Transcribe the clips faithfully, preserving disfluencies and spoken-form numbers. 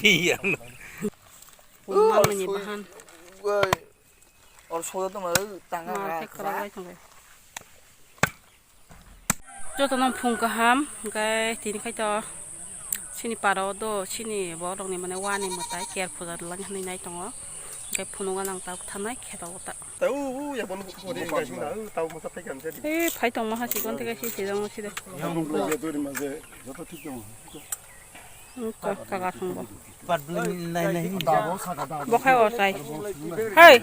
Iya. Pungmani bahan. Or soda tongma tanga. Ma, ra, thek kwrak ra. Lai thangbai. Jotono phung kaham, hwnkhe tini khai to chini para o do, chini borokni mane wani mwtai ker puja rwlani hinwi nai tongo. Hwnkhe phunukgo nang tabuk thanai khe tabuk ta. Tau, ya bol ko de ga sing na, tau mo sa phai kan se di. Eh, phai tong ma ha chikon te ga si si jong si de. Yang ko ya dori ma je, joto thik tong. Hmm, ka, ka, ka thang bo. Pat bling nai nai. Bo khai o sai. Hei.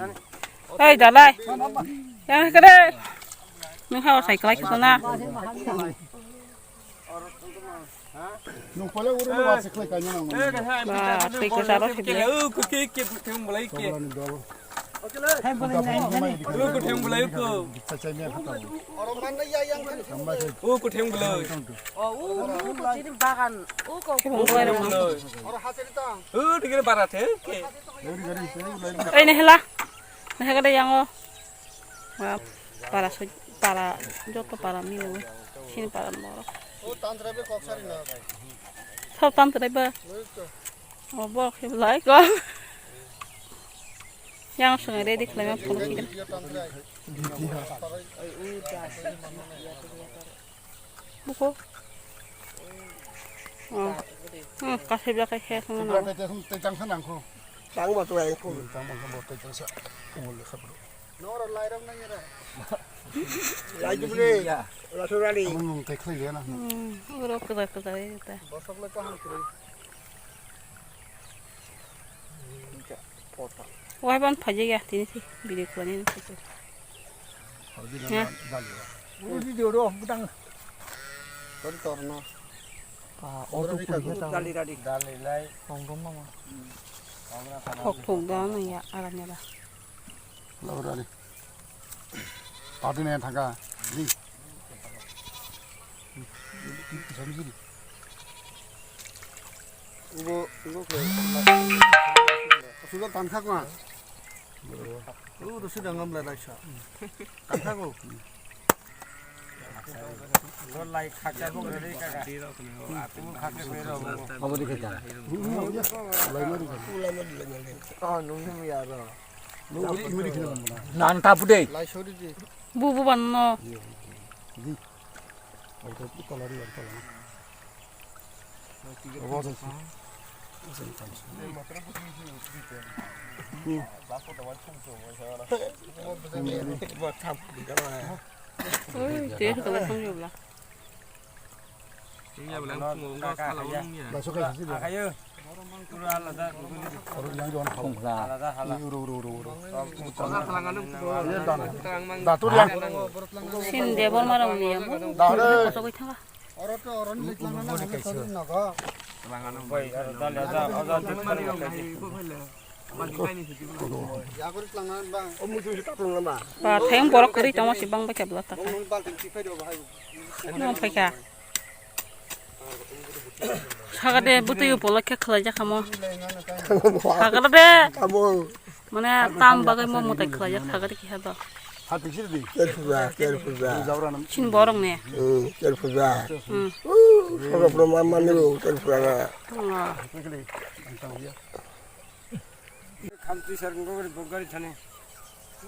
Hei, dalai. Yang kere. Nung khai o sai klai kito na. Nung pale uru lo wasi khlai kanya nang. Ba, twi kwcharo sibile. Ke, ke, ke, ke, ke, ke, ke. Sobrani dol. Hai, boleh, boleh, boleh. Lu kutheng bulai ku. Bicha chai mia khata. Oro manna ya yang kan. Tamba se. U kutheng bulai. Oh, u, u ko chini bagan. U ko. Kutheng bulai. Oro haseri tang. U tigre bara the ke. Gari gari se bulai. Ei, nehela. Nehela de yango. Wah, para soi, para, joto para mino. Sini para moro. O tantra be kok sari na. Sab tantra be. Loi to. O, borok se belai kok. Yang swngo ready khlaima phone khe. Buko. Oh. Hmm, kasih belakang khe sama nama. Tang ba tu yang ko. Tang ba tu tang sa. Ungol le khabro. Noro lai rok nang era. Lai dubli. Rasurani. Amang nung tei khlai liya na. Hmm, oro kwda kwda ta. Bosok le kaham kwrwi. Wai ban phaji ya tini si video kwlani na phaji. Ya. Oro video ro butang. Tor tor no. Ah, auto puri khe ta. Dali dali. Dali lai. Tong tong mama. Thok thok da na ya aram ya da. Laurani. Pati ne thangka. Di. Samsiri. Ubo, ubo ke. Sudah tangkak ma. Udah sudah ngamla raisa. Tangkak ko. Lai khakya bo gari kaka. Khakya bo gari. Abo di khakya. Oh, nungni ya ro. Nan tapu de. Lai sori di. Bu bu ban no. Ui, te kala thang yo bla. Ini ya bla, nung nung sala nung ya. Ba so ka si. Akayo. Pura alada. Oro yang jon khau. Alada hala. Uro uro uro uro. Datur yang. Sin de bor marang ni ya. Datur. Kosok oi thanga. Oro to oro ni lang na na sori na go. Bai, ada ada ada. Ya gori lang na bang. Ba theng borok kori tamo si bang bai kebla ta. Nung bai kha. Sagade butui upolokhe khlai jakha mo. Sagade. Abo. Mane tam bagwi mo mutai khlai jak sagade kiha do. Hati sir di. Ker puja, ker puja. Jabra nam. Chin borok ne. Hmm, ker puja. Hmm. Uh, soro pro ma mani ro ker puja na. Hmm. Khamtwi sar gori bogari thani.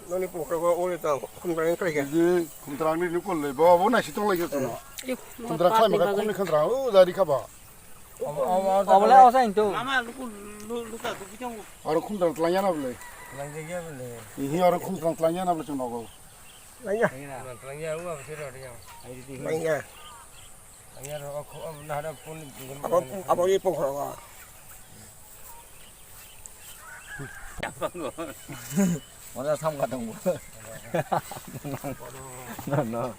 Noni pokra go ore ta khumdang khlai kha. Di khumdang ni nukol le bo bo na sitong lai kha. Khumdang khlai ma khumni khumdang o dari kha ba. Obo le osa into. Mama luku luka duki chong. Aro khumdang tlangya na bole. Tlangya bole. Ihi aro khumdang tlangya na bole chong nogo. Tlangya. Tlangya u abo sero dia. Tlangya. Tlangya ro ko na hada pun. Abo abo ye pokra go. Mana sam ka dong. No no.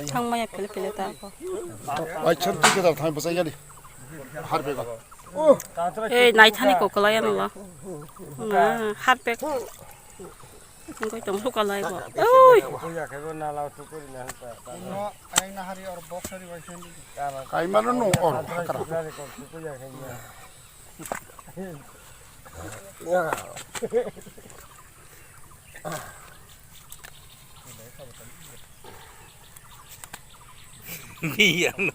Thang maya pele pele ta ko. Ai char tu ke thang basa ya di. Har bega. Ei, naithani kokolai ano lo. Na, harpek. Wngkha tong suka lai bo. Oi. Kuya khe bo nala tukuri na ta. Uno ayang nahari or box sari bai sendi. Kaimano no or hakra. Kuya khe ya. Ya. Bini ano,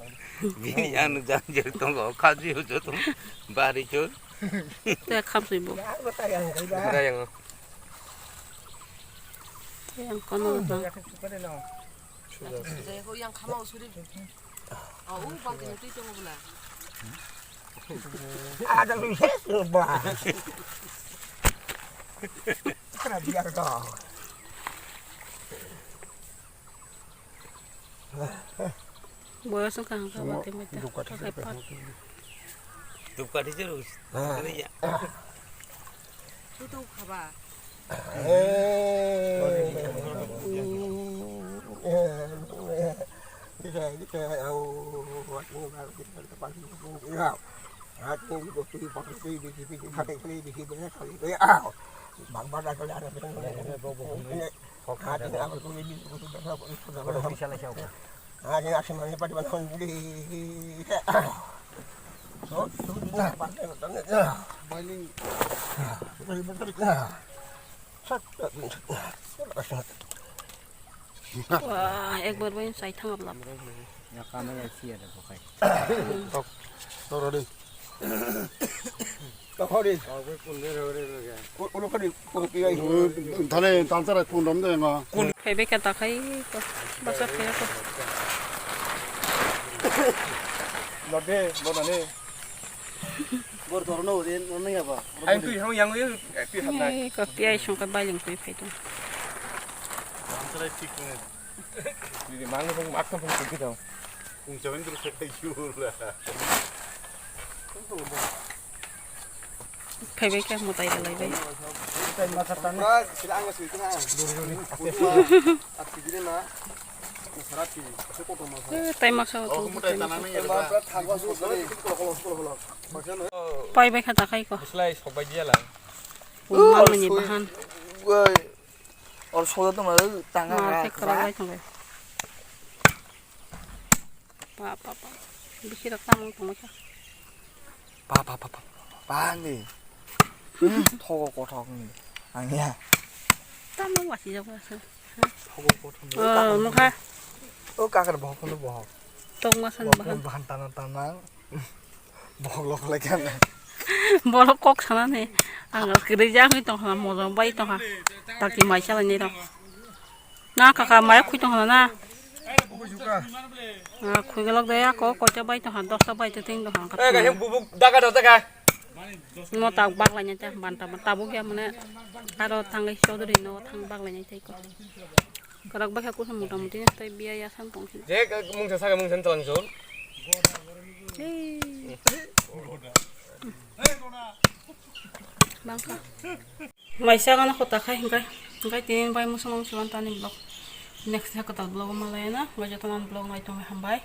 bini ano janjir tongo, kaji hujo tong, bari chor. Te kham sui bo. Dayang. Yang kono na. Yang khama usuri. Oh, u balti ni tui tongo bula. Ada lu ses lu ba. Kena biar dong. Boyos wngkha hwnkha ba tei mai ta. Duka thai thai pat. Duka thai thai rw. Ini ya. Tutu khaba. Wah, ekbar bai sai thang abla. Ya kamera siya da bukai. Tok, tok rodi. Tok rodi. Ulo kadi pun pi ai. Thane tansa rai pun rom de nga. Phai bai kha ta khai ko. Basa phai ko. Lode, bodane. Bor dor no rin no ya ba. Ai tu yang yang tu habna. Ko pi ai song ka bai ling tui phai tu. Tansa rai thik ne. Ini mang mang mak tong tong kita. Kung jamin tu saya yula. Phaibai khe mwtai rwlaibai. Eh, tai masa o tong. Paibai kha takhai ko. Bwslai sok bai dia lang. Manmani bahan. Or soda tongma tanga. Ma khe kwrak lai thangbai. Pa, pa, pa. Bisi rok tamo tongma kha. Pa, pa, pa, pa. Pa ni. Hmm, thogo kothok ni. Ang ya. Tamo wasi jak wasi. Thogo kothok ni. Oh, nukha. O kakar bohok no bohok. Tongma san bahan. Bahan tana tana. Bohok lok lai kha. Borok kok sana ni. Ang kwrwi jak ni tongkha, mojong bai tongkha. Taki mai salai ni rok. Na kaka maya khui tong hana na. Ah, khui galak de ako koita bai tong han dosta bai te ting tong han. Eh, kahim bubuk daga da daga. No tak bak lai nyata banta banta tabuk ya mane. Aro thangai chaudhuri no thang bak lai nyata ko. Karak bakha kusa mota muti tai biya ya san tong. Je mungsa saka mungsa talang jol. Hei. Bangka. Maisa gana kota khai hingkai. Hingkai tini bai musa musa tani vlog. Next hai kotor vlog malai na. Bai joto nan vlog nai tong hambai.